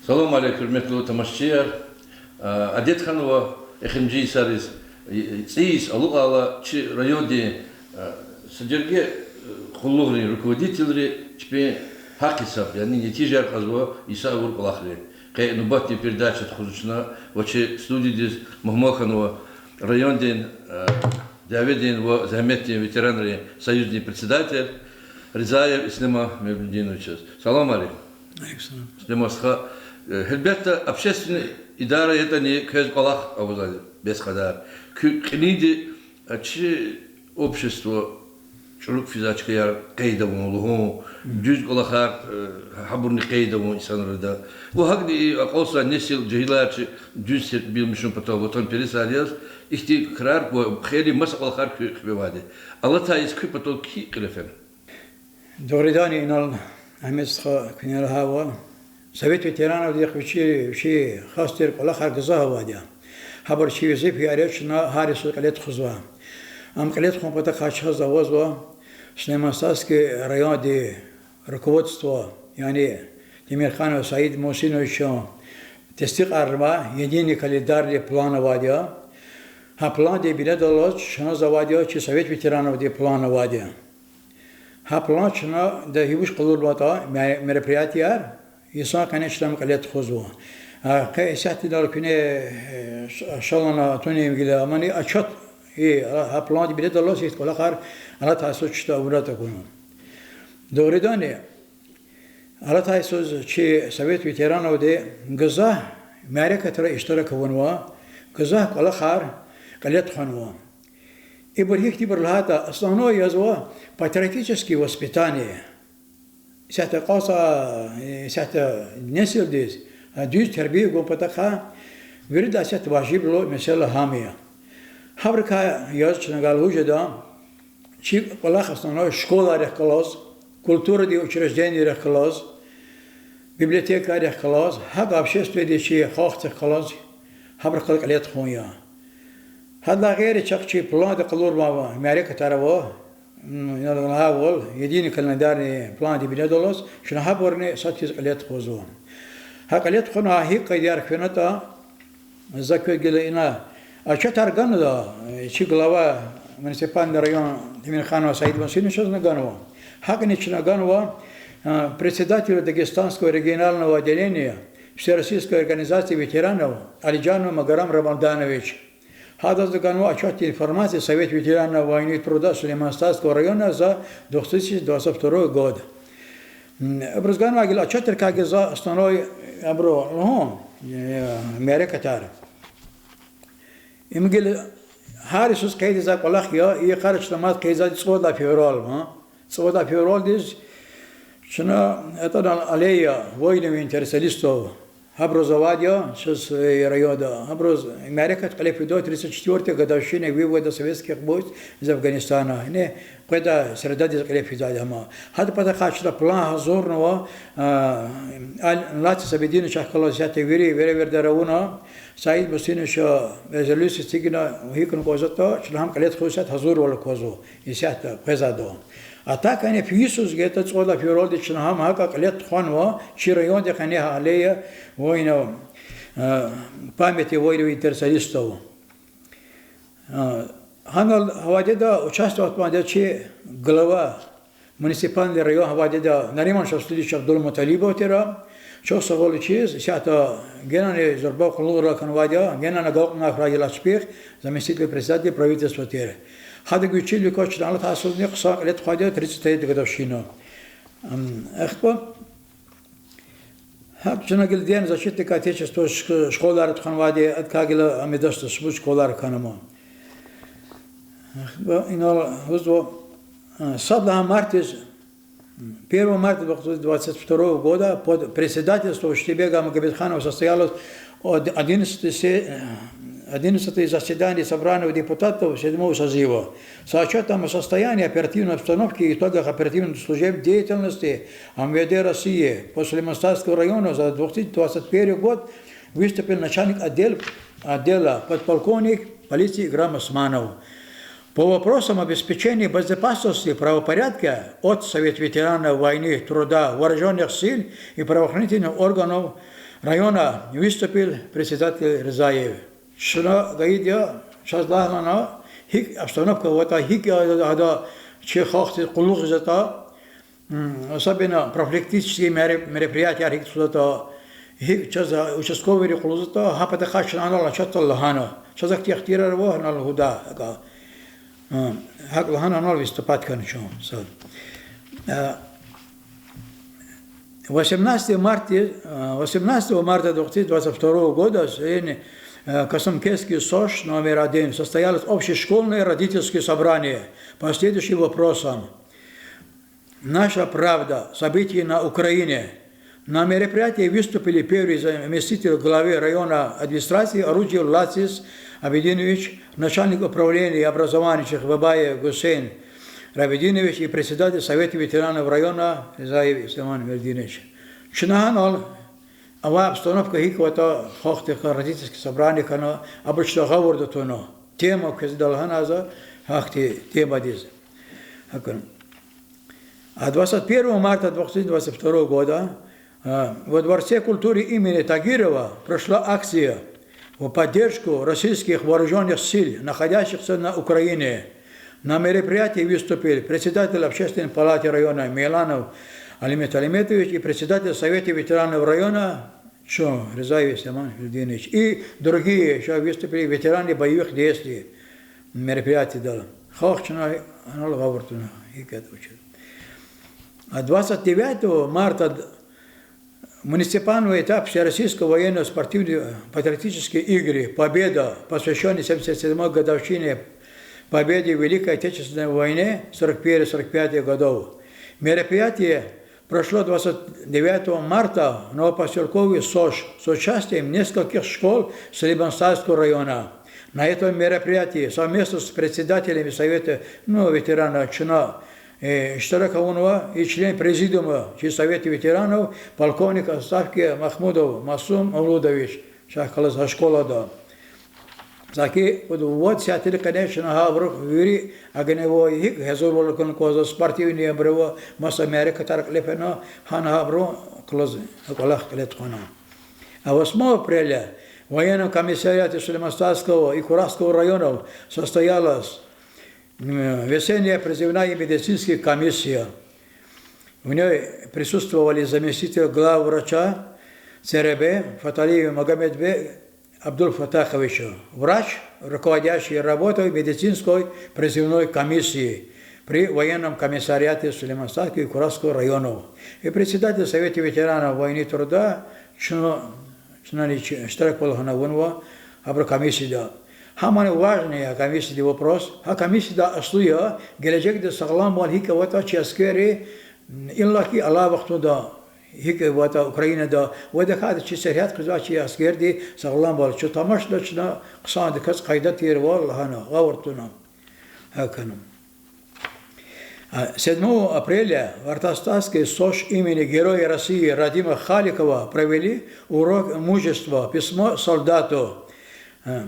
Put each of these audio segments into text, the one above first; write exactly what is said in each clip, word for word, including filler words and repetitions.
Салам алейкум, гьуьрметлу тамашачияр. А, адет хьанва эхиримжи йисариз, и, и, цӀийи йис алукӀайла чи райондин, а, са жерге, а, къуллугърин руководителри чпин гьахъ-гьисаб, яни нетижаяр кьазва йисар авур кӀвалахрин. Къе нубатдин передача тухузва чна ва чи студиядиз мугьман хьанва райондин, а, дяведин ва зегьметдин ветеранрин союздин председатель Ризаев Ислема Мевлудиновичаз. Салам алейкум. Алейкум салам. Ислема стха, э, гьелбетда, общественный идара ятӀани квез кӀвалах авазва бес кьадар. Куь кьилинди, а, чи общество чӀуру физвай чкаяр къейд авун, лугьун, дуьз кӀвалахар, э, гьабурни къейд авун инсанрада. Ва гьакӀни и акьалтзавай несил, жегьилар чи дуьз тербиямишун патал ватанпересар яз, ихьтин крар ва хейлин маса кӀвалахар куь хиве авайди. Алатай йис куь патал гьикӀ кьиле фена? Дугъриданни инал, Агьмед стха, куьне лагьайвал, Совет ветеранов вичи, вичи хас тир кӀвалахар гзаф авайди я. Гьабур чи везифаяр я, чна гьар йисуз кьиле тухузва. Ам кьиле тухун патахъай чаз авазва Сулейман-Стальский райондин руководство, яни Темирханов Саид Мусиновичан тестикьарнавай единый календарный план авайди я. Гьа пландин бинедаллаз чна завайди я чи Совет ветерановдин план авайди я. Гьа план чна дагьи вуч къалурнаватӀа, ме-, мероприятияр, йисан къене чна ам кьиле тухузва. А, къе исятдал куьне, э, ш-, шалана тунин гила амани отчёт, и, а, гьа пландин бинедаллаз ихьтин кӀвалахар алатай йисуз чна авунатӀа акуна. Дугъриданни, алатай йисуз чи Совет ветерановди гзаф мярекатра иштирак авунва, гзаф кӀвалахар кьиле тухванва. Ибур гьихьтинбур лагьайтӀа, основное язва патриотическое воспитание. Исятда кьазва, исятда несилдиз дуьз тербия гун патахъай виридалай исятда важиблу месэла гьам я. Гьабурукай яз чна галуз жеда, чи кӀвалах основное школайрихъ галаз, культурадин учреждениейрихъ галаз, библиотекайрихъ галаз, гьакӀ общественныйдин чи халкьдихъ галаз, гьабурухъ галаз кьиле тухун я. Гьадалай гъейри чахъ чи планда къалурнавай мярекатар ава, м, инал лагьайвал, единый календарный пландин бинедаллаз чна гьабурни сад хьиз кьиле тухузва. Гьа кьиле тухуна гьа гьикӀ къайдаяр хвенатӀа, за квез гила ина отчётар ганва, э, чи глава муниципальный район Темирханов Саид Мусиновичазни ганва. ГьакӀни чна ганва, э, председателю Дагестанского регионального отделения Всероссийской организации ветеранов Алиджанов Магарам Рамаданович. Гьадазни ганва отчёт, информация Совет ветеранов войны и труда Сулейман-Стальского района за две тысячи двадцать второй год. М, абуруз ганвай гила отчётрикай гила за основной абуру лугьун, э, мярекатар. Им гила гьар йисуз къейдзавай кӀвалах я, и йикъара чна мад къейдзавайди цӀувад лагьай февраль, а? ЦӀувад лагьай февральдиз чна атӀана аллея воинов-интернационалистов. Гьабуруз авайди я, чаз, э, районда, гьабуруз мярекат кьиле фида тридцать четвёртая годовщина вывода советских войск из Афганистана. Яни къведай средадиз кьиле физвайди гьам я. Гьадан патахъай чна план гьазурнава, а, ал-, Лаци Сабединовичахъ галаз исятда вири веревирдер авуна, Саид Мусиновича резолюция эцигна, гьикӀ кӀанзаватӀа, чна гьам кьиле тухуз исятда гьазурвал аквазва, исятда къвезвайди я. А так яни фейи йисуз гьатта цӀувад лагьай февральдиз чна гьам гьакӀа кьиле тухванва, чи райондихъ яни гьа аллея воинов, э, памяти воинов-интернационалистов. Э, гьанал гьа вадеда участвовать авунвайди я чи глава муниципальный район гьа вадеда Нариман Шамсудинович Абдулмуталибов тир, чухсагъул вичиз, исятда генани зурба къуллугърал хьанвайди я, генани агалкьунар хьурай гила чпихъ, заместитель председателя правительства тир. Гьадан вичел кваз чна алатай йисузни хъсан кьиле тухвайди я тридцать третья годовщина. Ам, ахпа гьакӀ чна гила День защитника Отечества шк-, школайра тухванвайди, адакай гила ам идачтӀа шумуд школайра хьанама. Ахпа инал лугьузва, а, сад лагьай мартдиз, первого марта две тысячи двадцать второго года под председательством Штебега Магомедханова состоялось од-, одиннадцатое се-, э, одиннадцатое заседание Собрания депутатов седьмого созыва с отчётом о состоянии, оперативной обстановке и итогах оперативно-служебной деятельности МВД России по Сулейман-Стальскому району за две тысячи двадцать первый год выступил начальник отдел-, отдела, подполковник полиции Играм Османов. По вопросам обеспечения безопасности и правопорядка от Совет ветеранов войны, труда, вооружённых сил и правоохранительных органов района выступил председатель Ризаев. Чна гайиди я, чаз лагьана, гьикӀ обстановка аватӀа, гьикӀ я гьада чи халкьдиз къуллугъзаватӀа, особенно профилактические мероприятияр гьикӀ тухузватӀа, гьикӀ чаз участковыйри къуллугъзаватӀа, гьа патахъай чна анал ачатда лагьана. Чаз ахьтин ихтияр ава гьана лугьуда, гьакӀа. ГьакӀ лагьана анал выступать хьана чун сад. Восемнадцатого марта, восемнадцатого марта две тысячи двадцать второго года в селении Касымкентский СОШ номер один состоялось общешкольное родительское собрание по следующим вопросам. Наша правда. События на Украине. На мероприятии выступили первый заместитель главы района администрации Оруджев Лацис Абидинович, начальник управления образования Чехбабаев Гусейн Рабидинович и председатель Совета ветеранов района Ризаев Исляман Мелдинович. Чна гьанал авай обстановка гьикӀ аватӀа, халкьдихъ родительский собрание хьана, абур чна гъавурда туна. Тема квез лагьана за, гьахьтин темадиз. ГьакӀ. А двадцать первого марта две тысячи двадцать второго года, а, во Дворце культуры имени Тагирова прошла акция в поддержку российских вооружённых сил, находящихся на Украине. На мероприятии выступил председатель Общественной палаты района Мейланов Алимет Алиметович и председатель Совета ветеранов района Чун, Ризаев Исляман Мелдинович и другие, что выступили ветераны боевых действий, мероприятиедал. Халкь чна анал гъавурда туна, гьикӀ ятӀа учуз. А двадцать девятого марта д-, муниципального этапа Всероссийского военно-спортивные патриотические игры «Победа», посвящённый семьдесят седьмой годовщине победы в Великой Отечественной войне сорок первый сорок пятый годов. Мероприятие прошло двадцать девятого марта в новопосёлковой СОШ с участием нескольких школ Сулейман-Стальского района. На этом мероприятии совместно с председателями Совета, ну, ветеранов чна, э, иштирак авунва и член президиума чи Совета ветеранов, полковник отставки Махмудов Масум Мавлудович, чахъ галаз гьа школада. Саки кьуд-вад сятилай къене чна гьабурухъ вири огневой гьикӀ гьазурвал гун кӀанзава, спортивный абуру ва маса мярекатар кьиле фена, гьана гьабуру кьулаз кӀвалах кьиле тухвана. А восьмого апреля в военном комиссариате Сулейман-Стальского и Кураского районов состоялась, м, весенняя призывная медицинская комиссия. В ней присутствовали заместитель главврача ЦРБ Фаталиев Магомедбек Абдулфатахович, врач, руководящий работой медицинской призывной комиссии при военном комиссариате Сулейман-Стальского и Кураского районов и председатель Совета ветеранов войны, труда, чна, чнани чи-, иштираквал гьана авунва гьабуру комиссияда. Гьамани важный я комиссиядин вопрос. Гьа комиссияда аслу я, гележегда сагъламвал гьикӀ аватӀа чи аскерри, иллаки алай вахтунда гьикӀ аватӀа Украинада, ва тахьайтӀа чи сергьят къвезвай чи аскерди сагъламвал, чун тамашна чна хъсандаказ къайда тирвал лагьана, гъавурда туна. Гьакана. А, седьмого апреля в Артастасской СОШ имени Героя России Радима Халикова провели урок мужества, письмо солдату. А,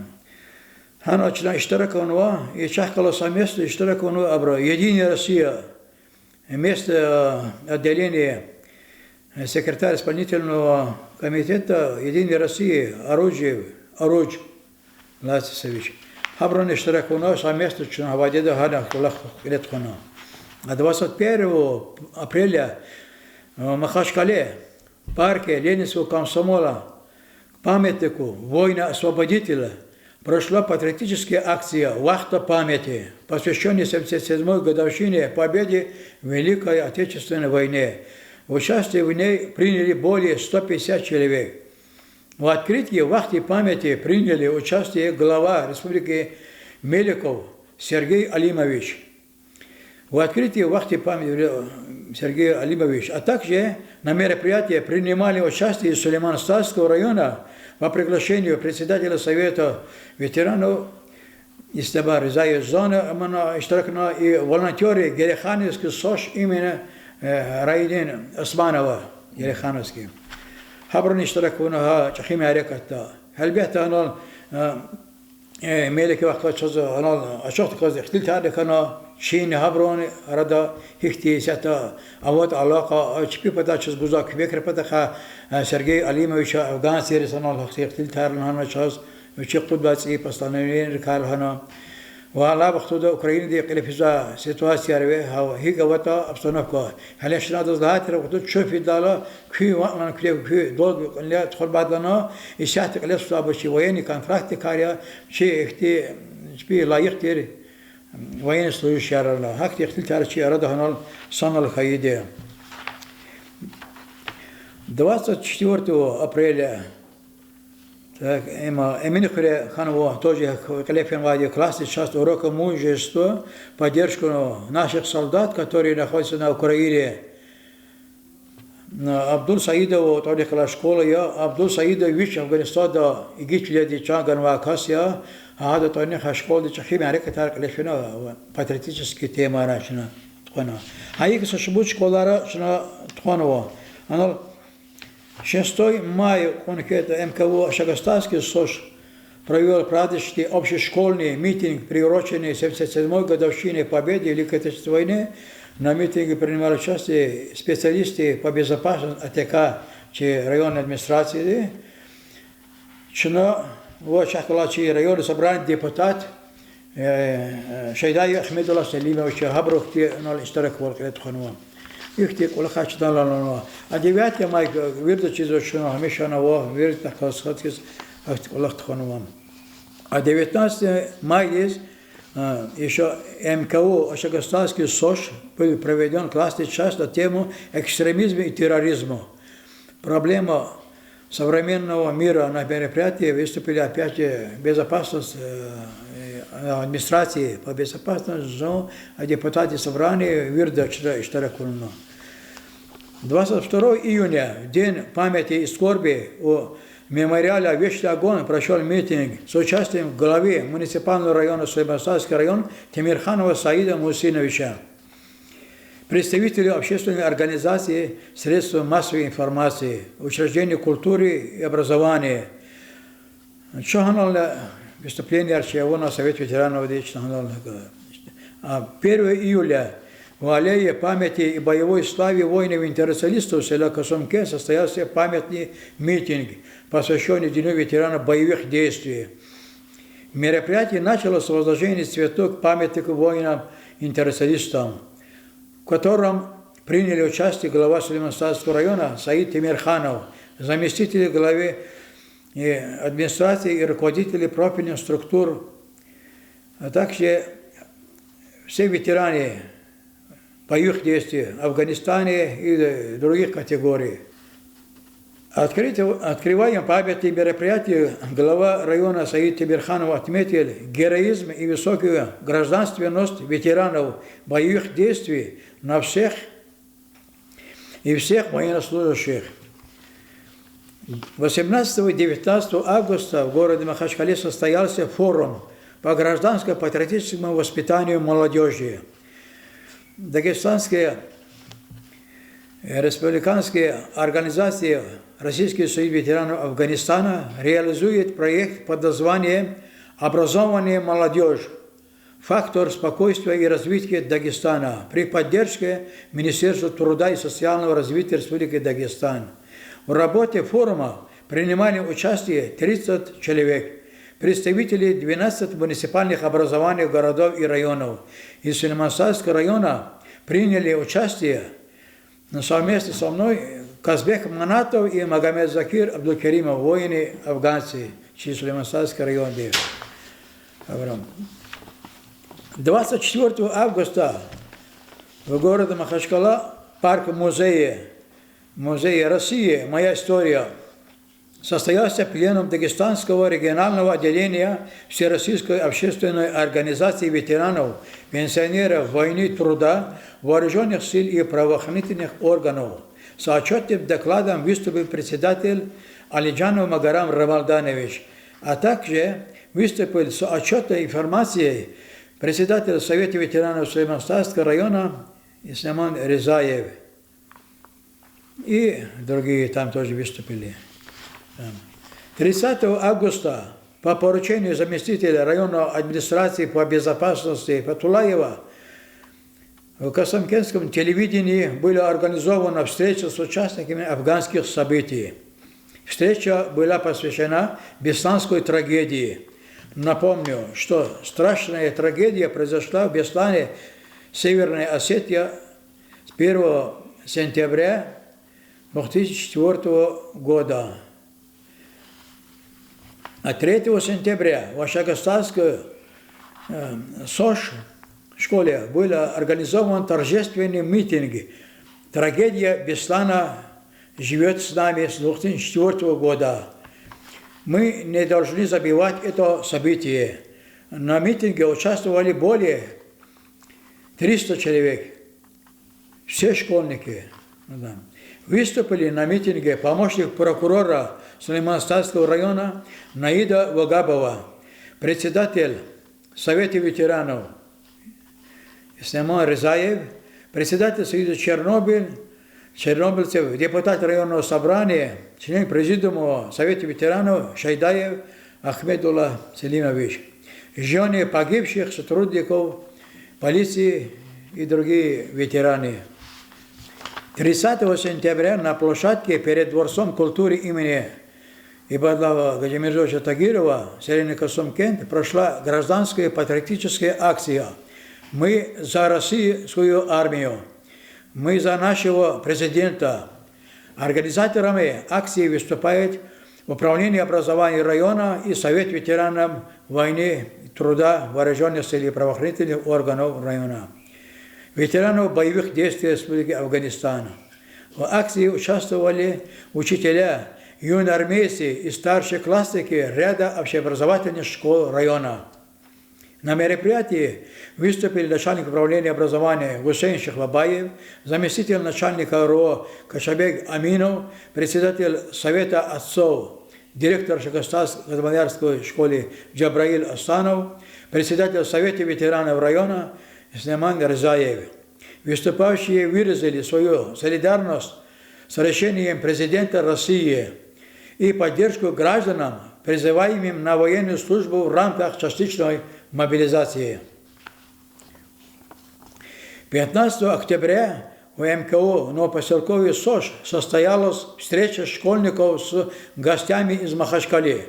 гьана чна иштирак авунва, и чахъ галаз совместно иштирак авунва абуру Единая Россия, место, э, отделение, э, секретарь исполнительного комитета Единой России Орудж-, Орудж Лацисович. Гьабурун иштирак авуна, совместно чна гьавайда гьана кӀвалах кьиле тухвана. А двадцать первого апреля, э, Махачкале, в парке Ленинского комсомола, к памятнику воина-освободителя прошла патриотическая акция «Вахта памяти», посвящённая семьдесят седьмой годовщине победы в Великой Отечественной войне. Участие в ней приняли более ста пятидесяти человек. В открытии вахты памяти приняли участие глава республики Меликов Сергей Алимович. В открытии вахты памяти Сергей Алимович, а также на мероприятии принимали участие из Сулейман-Стальского района по приглашению председателя Совета ветеранов Истебар Ризаев Зана, мана иштиракна и волонтёры Герехановский СОШ имени, э, Раидин Османова, Герехановский. Гьабурун иштирак авуна гьа чӀехи мярекатда. Гьелбетда, анал, э, Э, мелики вахтара чаз анал ачухдаказ ихтилатарни хьана, чини гьабурун арада гьихьтин исятда аватӀа алакъа, а, чпи патай чаз гузвай куьмекрин патахъай, э, Сергей Алимовича, афгансийриз анал гьахьтин ихтилатар лагьана чаз, вичи кьуд лагьай цӀийи постановленийрикай лагьана. Ва алай вахтунда Украинада кьиле физвай ситуацияр ва гьа-, гьикӀ аватӀа обстановка. Гьеле чна адаз лагьай тир вахтунда чун фидайла куьн ван лагьана, куьне куьн долг кьиле тухун бадлагьана, исятда кьиле физвайбур чи военный контрактникар я, чи ихьтин, чпи лайих тир военнослужащийяр лагьана. Гьахьтин ихтилатар чи арада анал санал хьайиди я. Двадцать четвёртого апреля, так, им, Эминхуьре хьанва, тоже кьиле фенвайди, классная часть урока мужества, поддержку наших солдат, которые находятся на Украине. Абдул Саидов тӀварунихъ галай школа я. Абдул Саидов вич Афганистанда игитвилелди чан ганвай кас я. Гьада тӀварунихъ а школади чӀехи мярекатар кьиле фена, патриотический темайрай чна тухвана. Гьа икӀ са шумуд школайра чна тухванва. Анал шестой май кьуна хьайитӀа, МКВО Ашагастайский СОШ провёл праздничный общешкольный митинг, приуроченный семьдесят седьмой годовщине победы в Великой Отечественной войне. На митинге принимали участие специалисты по безопасности АТК чи районной администрации. Чна ва чахъ галай чи районный собранидин депутат, э, Шайдаев Ахмедуллагь Селимович, гьабурухъ хьтин анал иштираквал кьиле тухванва. Ихьтин кӀвалахар чна лагьанва. А девятое мая вирида чизва чна, гьамиша ана ва вирида кас хьиз ахьтин кӀвалах тухванва. А девятнадцатого мая, э, ещё МКУ Ашагастайский СОШ был проведён классный час на тему экстремизма и терроризма. Проблема современного мира. На мероприятии выступили опять же безопасность, э, э, администрации по безопасности, а депутаты собрания вирида чна иштирак авуна. Двадцать второго июня, в день памяти и скорби, у мемориала «Вечный огонь» прошёл митинг с участием главы муниципального района Сулейман-Стальский район Темирханова Саида Мусиновича, представителей общественной организации, средств массовой информации, учреждений культуры и образования. Чна гьанал выступление чи авуна Совет ветеранов дична гьанал. А первого июля в аллее памяти и боевой славе воинов-интернационалистов села Касумке состоялся памятный митинг, посвящённый Дню ветерана боевых действий. Мероприятие началось с возложения цветов к памятнику воинам-интернационалистам, в котором приняли участие глава Сулейман-Стальского района Саид Темирханов, заместители главы, э, администрации и руководители профильных структур, а также все ветераны боевых действий в Афганистане и других категорий. Открытие, открывая памятные мероприятия, глава района Саид Темирханов отметил героизм и высокую гражданственность ветеранов боевых действий на всех и всех военнослужащих. Восемнадцатого и девятнадцатого августа в городе Махачкале состоялся форум по гражданско-патриотическому воспитанию молодёжи. Дагестанская, э, республиканская организация Российский союз ветеранов Афганистана реализует проект под названием «Образованная молодёжь. Фактор спокойствия и развития Дагестана» при поддержке Министерства труда и социального развития Республики Дагестан. В работе форума принимали участие тридцать человек, представители двенадцати муниципальных образований городов и районов. Из Сулейман-Стальского района приняли участие, ну, совместно со мной Казбек Манатов и Магомед-Закир Абдулкеримов, воины-афганцы, чи Сулейман-Стальский районди. Двадцать четвёртого августа в городе Махачкала, парк-музее, Музее России «Моя история», состоялся пленум Дагестанского регионального отделения Всероссийской общественной организации ветеранов, пенсионеров войны, труда, вооружённых сил и правоохранительных органов. С отчётным докладом выступил председатель Алиджанов Магарам Рамалданович, а также выступил с отчётной информацией председатель Совета ветеранов Сулейман-Стальского района Исламан Ризаев. И другие там тоже выступили. Там. Тридцатого августа по поручению заместителя районного администрации по безопасности Фатулаева в Косомкентском телевидении была организована встреча с участниками афганских событий. Встреча была посвящена Бесланской трагедии. Напомню, что страшная трагедия произошла в Беслане, Северная Осетия, с первого сентября две тысячи четвёртого года. А третьего сентября в Ашагастайской, э, СОШ школе был организован торжественный митинг «Трагедия Беслана живёт с нами с две тысячи четвёртого года. Мы не должны забывать это событие». На митинге участвовали более триста человек. Все школьники. Ну да. Выступили на митинге помощник прокурора Сулейман-Стальского района Наида Вагабова, председатель Совета ветеранов Исламан Ризаев, председатель Союза Чернобыль, чернобыльцев, депутат районного собрания, член президиума Совета ветеранов Шайдаев Ахмедулла Селимович, жены погибших сотрудников полиции и другие ветераны. Тридцатого сентября на площадке перед Дворцом культуры имени Ибадлаева Гаджимирзовича Тагирова, селение Косомкент, прошла гражданская патриотическая акция «Мы за российскую армию, мы за нашего президента». Организаторами акции выступают Управление образования района и Совет ветеранов войны и труда вооружённых сил и правоохранительных органов района, ветеранов боевых действий Республики Афганистан. В акции участвовали учителя, юноармейцы и старшеклассники ряда общеобразовательных школ района. На мероприятии выступили начальник управления образования Гусейн Шихбабаев, заместитель начальника РУО Качабек Аминов, председатель Совета отцов, директор Шагастайской Газманярской школы Джабраил Асанов, председатель Совета ветеранов района Сулейман Ризаев. Выступающие выразили свою солидарность с решением президента России и поддержку гражданам, призываемым на военную службу в рамках частичной мобилизации. Пятнадцатого октября в МКУ Новопоселковой СОШ состоялась встреча школьников с гостями из Махачкалы,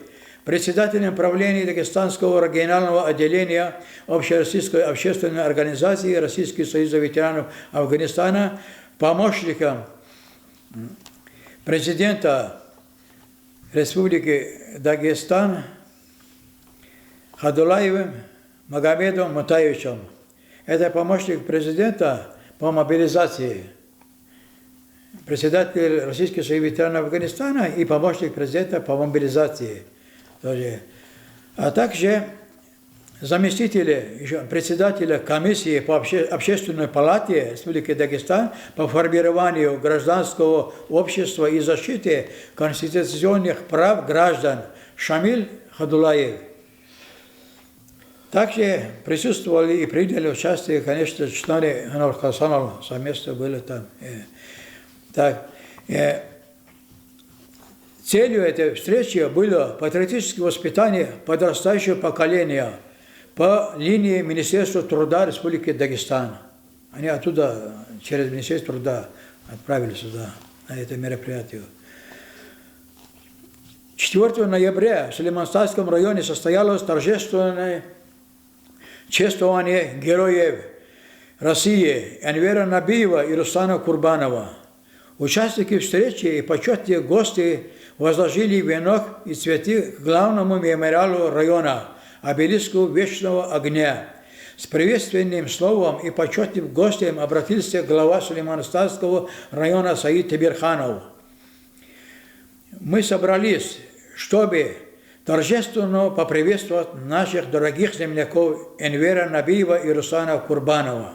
председателем правления Дагестанского регионального отделения Общероссийской общественной организации Российский союз ветеранов Афганистана, помощником президента Республики Дагестан Хадулаевым Магомедом Мутаевичем. Это помощник президента по мобилизации, председатель Российский союз ветеранов Афганистана и помощник президента по мобилизации тоже. А также заместителя, ещё председателя комиссии по обще-, Общественной палате Республики Дагестан по формированию гражданского общества и защите конституционных прав граждан Шамиль Хадулаев. Также присутствовали и приняли участие, конечно, члены Анвар Хасанов, совместно были там. Э, так, э, Целью этой встречи было патриотическое воспитание подрастающего поколения по линии Министерства труда Республики Дагестан. Они оттуда через Министерство труда отправили сюда, на это мероприятие. Четвёртого ноября в Сулейман-Стальском районе состоялось торжественное чествование героев России Энвера Набиева и Руслана Курбанова. Участники встречи и почётные гости возложили венок и цветы к главному мемориалу района, обелиску Вечного огня. С приветственным словом и почётным гостем обратился глава Сулейман-Стальского района Саид Темирханов. Мы собрались, чтобы торжественно поприветствовать наших дорогих земляков Энвера Набиева и Руслана Курбанова,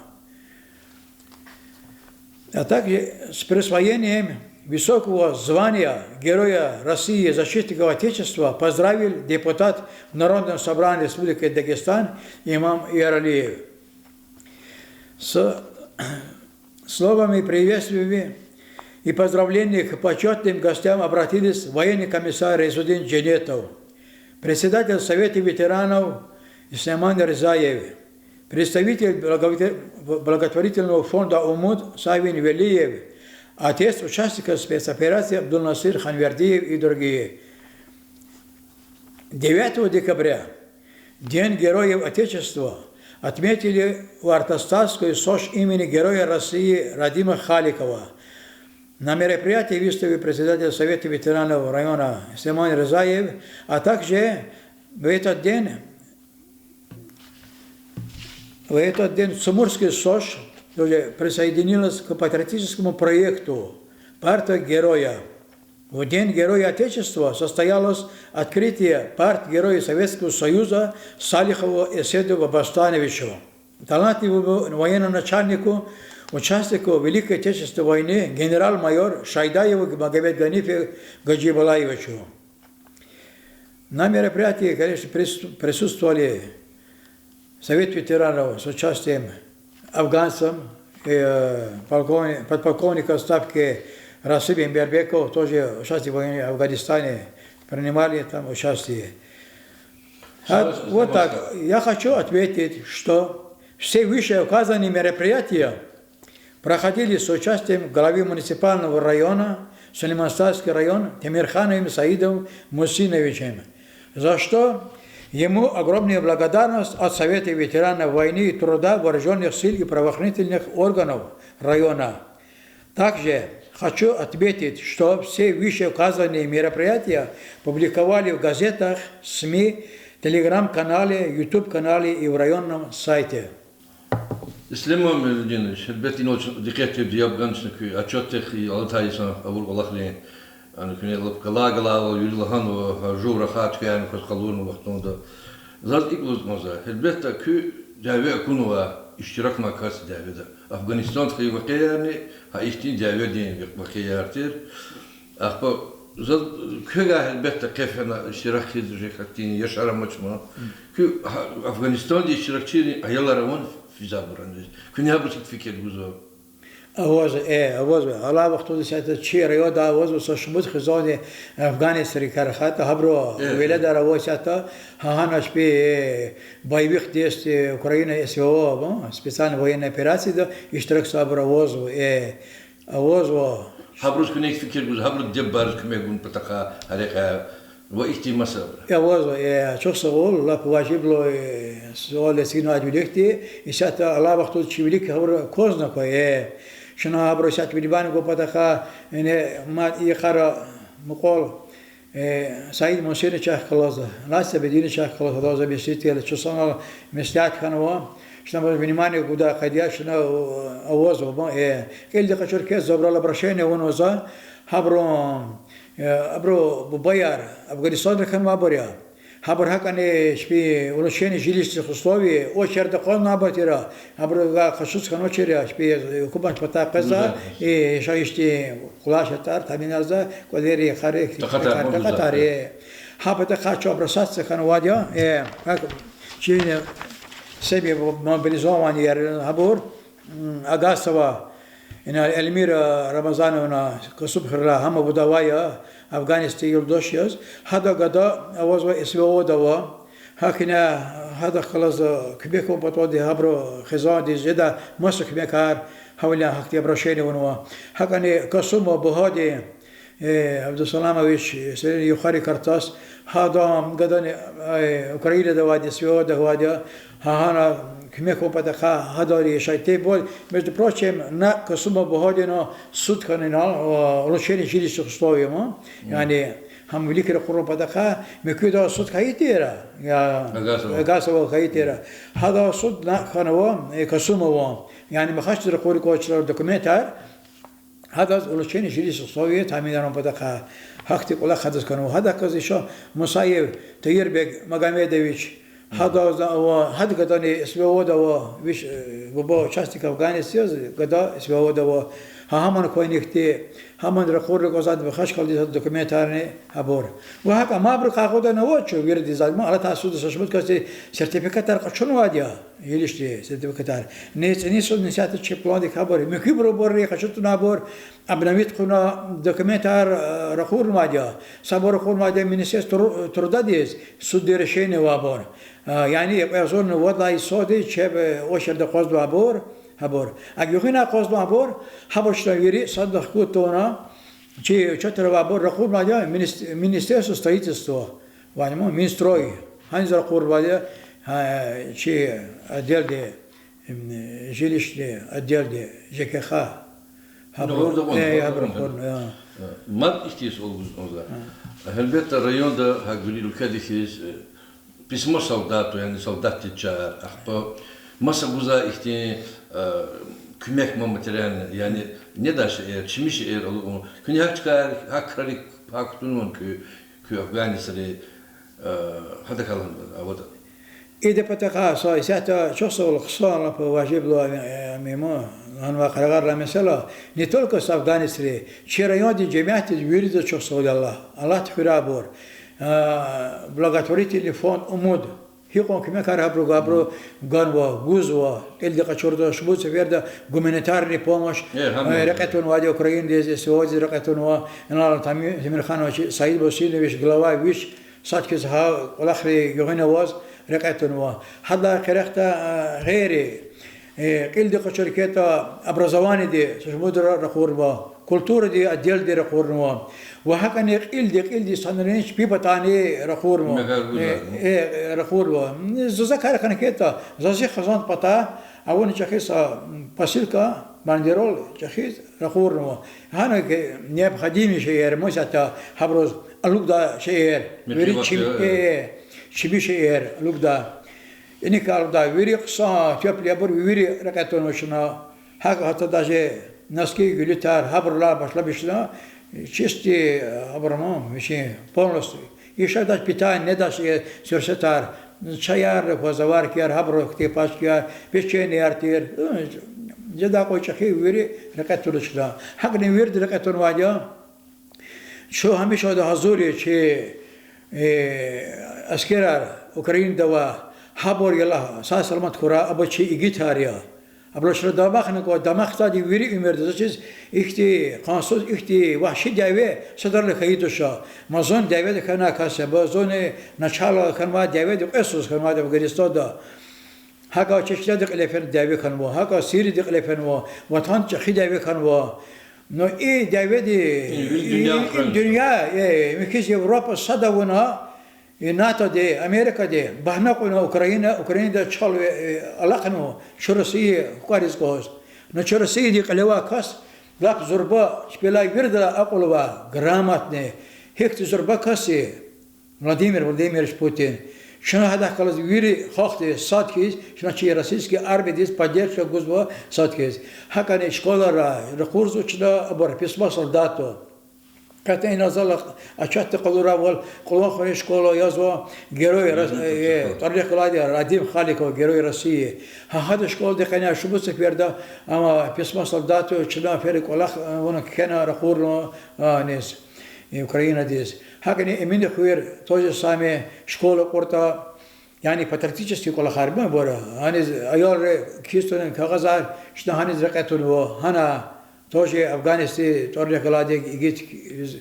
а также с присвоением высокого звания Героя России, Защитника Отечества поздравил депутат Народного собрания Республики Дагестан Имам Яралиев. С словами приветствия и поздравлений к почётным гостям обратились военный комиссар Изудин Дженетов, Председатель Совета ветеранов Сулейман Ризаев, представитель благо-, благотворительного фонда «Умуд» Савин Велиев, отец участника спецоперации Абдулнасир Ханвердиев и другие. Девятого декабря День Героев Отечества отметили в Артостатской СОШ имени Героя России Радима Халикова. На мероприятии выступил председатель Совета ветеранов района Сулейман Ризаев, а также в этот день, в этот день Цумурский СОШ тоже присоединилась к патриотическому проекту «Парта Героя». В День Героя Отечества состоялось открытие парт Героя Советского Союза Салихову Эседу Бабаслановичу, талантливому военному начальнику, участнику Великой Отечественной войны, генерал-майор Шайдаеву Магомед-Ганифе Гаджибалаевичу. На мероприятии, конечно, прису-, присутствовали Совет ветеранов с участием афганцев, э, полковни-, подполковника в отставке Расим Эмбербеков, тоже участие в войне в Афганистане, принимали там участие. А, вот так. Я хочу отметить, что все вышеуказанные мероприятия проходили с участием главы муниципального района Сулейман-Стальский район Темирхановым Саидом Мусиновичем, за что ему огромная благодарность от Совета ветеранов войны и труда, вооружённых сил и правоохранительных органов района. Также хочу отметить, что все вышеуказанные мероприятия публиковали в газетах, СМИ, Telegram-канале, YouTube-канале и в районном сайте. Ислам Мамеддинович, гьелбетда, инал чна дикъетдив яб ганшна куь отчётдихъ, и алатай йисан авур кӀвалахрин, яни куьне лап галай-галайвал вири лагьанва, жув рахай туькӀуьрна кваз къалурна вахтунда. Заз икӀ лугьуз кӀанзава, гьелбетда, куь дяве акунвай, иштиракнавай кас я дяведа. Афганистанда хьайи вакъиаярни, гьа ихьтин дяведин вакъиаяр тир. Ахпа заз квевай, гьелбетда, къе фена иштирак хьиз жи хьтин яшар амачма. Куь гьа Афганистанда иштиракчийрин аялар авани физвайбурани? Куьне гьабуруз гьикӀ фикир гузва? Авазва, э, авазва. Алай вахтунда исятда чи районда авазва са шумуд хизанни афганецрикай рахайтӀа, гьабурун веледар ава исятда, гьа гьана чпи, э, боевых действий Украины, СВО, ам, специальной военной операцияда иштиракзавайбур авазва, э, авазва. Гьабуруз куьне гьикӀ фикир гузва, гьабурун деббайриз куьмек гун патахъай, гьа рекьяй ва ихьтин масабур? Авазва, э, чухсагъул, лап важиблу, э, суал эцигнавайди виликди. Исятда алай вахтунда чи вилик гьабур квазна квай, э, чна гьабуруз исятда внимание гун патахъай, яни, ма, и йикъара мукьвал, э, Саид Мусиновичахъ галаз, Насир Абединовичахъ галаз, галаз заместитель, чун санал меслят хьанва, чна абуруз внимание гудай къайдаяр чна, э, авазва, ма, э, кьилди къачур квез, за абурал обращение авунва за, гьабурун, э, абурун бубаяр Афганистандин хьанвайбур я. Гьабур гьакӀни чпи улучшение жилищных условий очередда акъвазнавайбур тир, гьабурувай къачуз хьанвачир, чпи гьукуматдин патай къвезва, и яшайишдин къулай шартӀар тамамарзава, кӀвалери, йикъари, такьатар, такьатар. Гьа патахъай чун обращаться хьанвайди я, э, гьакӀ, чи семьи мобилизованныйяр гьабур, м, Агасова, ина Эльмира Рамазановна, Касуб хуьрелай, гьам вдова я, Афганистан юлдаш яз. Гьада гада авазва, СВО-да ава. ГьакӀ ина гьадахъ галаз куьмек авун паталди гьабурун хизандиз жедай маса куьмекар, гьавиляй гьахьтин обращение авунва. ГьакӀни Касумов Багьадин, э, Абдусаламович, Сирин Юхари Картас, гьада гадани, э, Украинада авайди, СВО-да авайди я, гьа гьана куьмек авун патахъай гьадани яшай теб. Между прочим, на Касумов Багьадина суд хьана инал, улучшение жилищных условий, ма, яни гьам вилик ракъурун патахъай, муькуьда суд хьайи тир, я, Агасова хьайи тир. Гьада суд на хьанва, э, Касумова, яни Махачкъаладиз ракъурик кӀвачирар документар, гьадаз улучшение жилищных условий тамамарун патахъай, гьахьтин кӀвалах гьадаз хьанва. Гьадахъ галаз ишан Мусаев Таирбег Магомедович, Гьадаз ава, гьада гадани СВО-да ава, вич, э, буба участник афганец яз, гада СВО-да ава. Гьа гьаман квайни хьти, гьаман ракъурна кӀанзавайди, хашкалди са документарни гьабур. Ва гьакӀ амайбурукай къугъвада авач чун вирида заз, ма алатай суд са шумуд касди сертификатар къачунвайди я, жилищный сертификатар. Ни цӀинин суд, ни сятда чи пландик гьабур. Муькуьбуру абурни къачун тавунвайбур, обновить хъувуна документар, э, ракъурнавайди я. Са бур ракъурнавайди я Министерство тру-, трудадиз, суддин решение авайбур. Э, яни кьве агъзурни вад лагьай йисуз чеб, э, очередда акъвазнавайбур, гьабур. А гуьгъуьниз акъвазнавайбур, гьабур чна вири садахъ хкуд тавуна, чи учётра авайбур ракъурнавайди я минист-, Министерство строительства, ванму, Минстрой, гьаниз ракъурнавайди я, э, чи отделди, м, жилищный отделди, ЖКХ. Гьабур, гьабур ракъурна, я. Мад ихьтин суал гуз кӀанзава. Гьелбетда, районда гьа вири уьлкведа хьиз, э, письмо солдату, яни солдатдин чар, ахпа маса гузвай ихьтин, э, куьмек ма материальный, яни недай шейэр, чими шейэр алукӀун. Куьне гьа чкаяр, гьа крарик пак кутунвани куь, куь афганецри, э, гьадахъ галаз аватӀа? Ида патахъай са исятда чухсагъул хъсан лап важиблу, э, мимо, гьанва къарагъарилай месэла, не только са афганецри, чи райондин жемятдиз виридаз чухсагъул я Аллагь. Аллагьди хуьрай абур. Э, благотворительный фонд Умуд. Гьикьван куьмекар гьабуру, гьабуру ганва, гузва, кьилди къачуртӀа, шумуд сеферда гуманитарный помощь, э, рекье тунвайди Украинадиз, СВО-диз рекье тунва, инал Тами-, Темирханович Саид Мусинович, глава вич, сад хьиз гьа кӀвалахри гуьгъуьна аваз рекье тунва. Гьадалай къерехда, э, гъейри, э, кьилди къачур хьайитӀа, образованиеди са шумудра ракъурнава, культурадин отделди ракъурнава. Ва гьакӀни кьилди, кьилди санрин чпи патани ракъурнава. Э, э, ракъурнава. Заз а кар хьана хьайитӀа, заз и хизан патай авуна чӀехи са, м, посылка, бандерол чӀехиз ракъурнава. Гьана необходимый шейэр, мисал яз, гьабуруз алукӀдай шейэр, вири чими, э, чими шейэр алукӀдай. Иникай алукӀдай вири хъсан, тёплый, абур вири рекье тунва чна. ГьакӀ гьатта даже носки, гуьлуьтар, гьабурулай башламишна, чисти, абур ма, вичин полностью. И шей даже питание недай шейэр, суьрсетар, чаяр, заваркаяр, гьабурун хьтин пачкаяр, печеньеяр тир, жедай кьван чӀехи вири рекье туна чна. ГьакӀни вирида рекье тунвайди я. Чун гьамиша гьазур я чи, э, аскерар Украинада авай, гьабур Аллагь сагъ-саламат хьурай, абур чи игитар я. Абурал чна дамахна кӀанда, дамахзавайди вири уьмуьрда, заз чиз ихьтин къансуз, ихьтин вагьши дяве садрани хьайи туш. Ма зун дяведа хьанвай кас я, ма зунни начагъ хьанвай дяведа кьве йисуз хьанвайди Афганистанда. ГьакӀа Чечняда кьиле фена дяве хьанва, гьакӀа Сирияда кьиле фенва, ватан чӀехи дяве хьанва. Ну, и дяведи, и, и дуьнья, э, михьиз Европа сад авуна, и НАТОди, Америкади багьна кьуна Украина, Украинада чал, э, алахънава, чун Россия хквариз кӀанз. Ну, чун Россиядин кьиле авай кас лап зурба, чпелай виридалай акьул авай, грамотный, гьихьтин зурба кас я Владимир Владимирович Путин. Чна гьадахъ галаз вири халкьди сад хьиз, чна чи российский армиядиз поддержка гузва сад хьиз. ГьакӀни школайра ракъурзава чна абур письмо солдату. КьетӀен инал зал отчётда къалуравал, Кьулан хуьруьн школа язва Герой Рос-, э, тӀварунихъ галайди Радим Халиков, Герой России. Гьа, гьадан школадин къене шумуд сеферда ама письмо солдату чна фена кӀвалах, э, авуна кхьена, ракъурна, а, аниз, э, Украинадиз. ГьакӀни Эминхуьр, то же самое, школа кьуртӀа, яни патриотический кӀвалахар ма ибур, аниз аялри кхьиз тавуна кагъазар, чна гьаниз рекье тунва, гьана, тоже Афганистан тӀварунихъ галайди игит квез,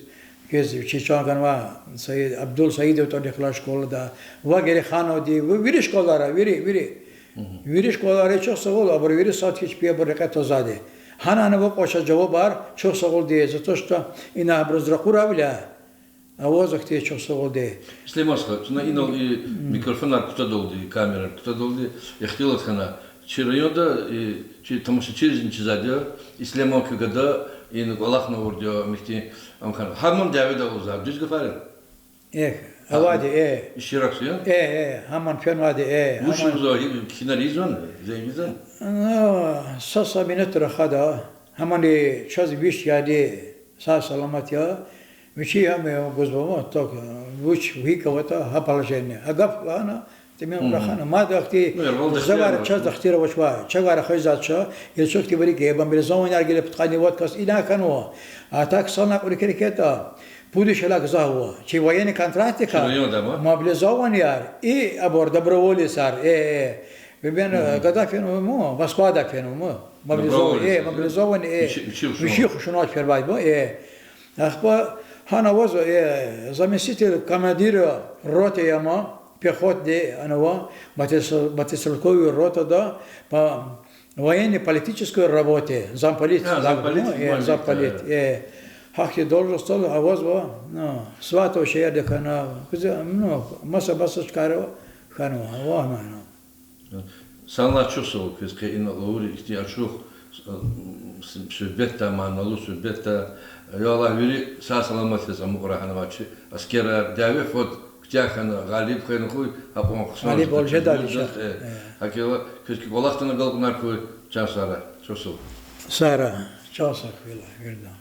квез чи чан ганва, Саид, Абдул Саидов тӀварунихъ галай школада, ва Герехановди, ва вири школайра, вири, вири. Вири школайра чухсагъул, абур вири сад хьиз чпи абур рекье твазвайди. Гьана ана ава кӀвач жавабар, чухсагъулди, за то, что ина абуруз ракъуравиляй, аваз ахьтин чухсагъулди. Ислемас стха, чна инал и микрофонар кутадалди, камерар кутадалди ихтилат хьана. Чи районда, и, чи тамашачийризни чизвайди я, Ислеман куь гада, ина кӀвалахна авурди я, михьтин ам хьана. Гьаман дяведа авазва, дуьз гафарин? Эхь, авайди, э. Иштиракзава? Э, э, гьаман фенвайди, э, вуч гьаман лугьузва, кхьинар ийизвани, зенг ийизвани? Ну, са, са минут рахада, гьамани чаз вич яни сагъ-саламат я, вичи гьам гузва, так, вуч, гьикӀ аватӀа гьа положение. Гьа гаф лагьана, Тӏимил рахана, мад ахьтин завар чаз ахтир авач ва, чавай рахазва чаз, я чахьтин вири мобилизованныйяр гила пудкъанни вад кас ина хьанва. А так санал кьур киркета, пуд виш гьалак гзаф ава. Чи военный контрактника, мобилизованныйяр и абур доброволецар, э, э. Бибен, э, гадаф фенва му, Москвадай фенва му. Мобилизованный, э, мобилизованный, э. Вичи хушунач первай бу, э. Ахпа гьана авазва, э, заместитель командира роты я ма, пехотный, ана ава, мотострелковый ротада по военно-политической работе, замполит, э, замполит, э. Гьахьтин должностьда авазва, ну, Сватово шегьерда хьана, куьз, ну, маса-маса чкайра хьанва, ава гьана. Санлай чухсагъул квез къе инал авур ихьтин ачух, э, суьгьбетдай, маналу суьгьбетдай. Я Аллагь, вири сагъ-саламат яз амукьрай гьана авай чи аскерар, дяве фад куьтягь хьана, гъалиб хьана хьуй, гьакьван хъсан гъалибвал жеда, э. Гьакӏ хьайила квез кӏвалахдин агалкьунар хьуй, чан Сара, чухсагъул. Сара, чан сагъ хьуй виридан.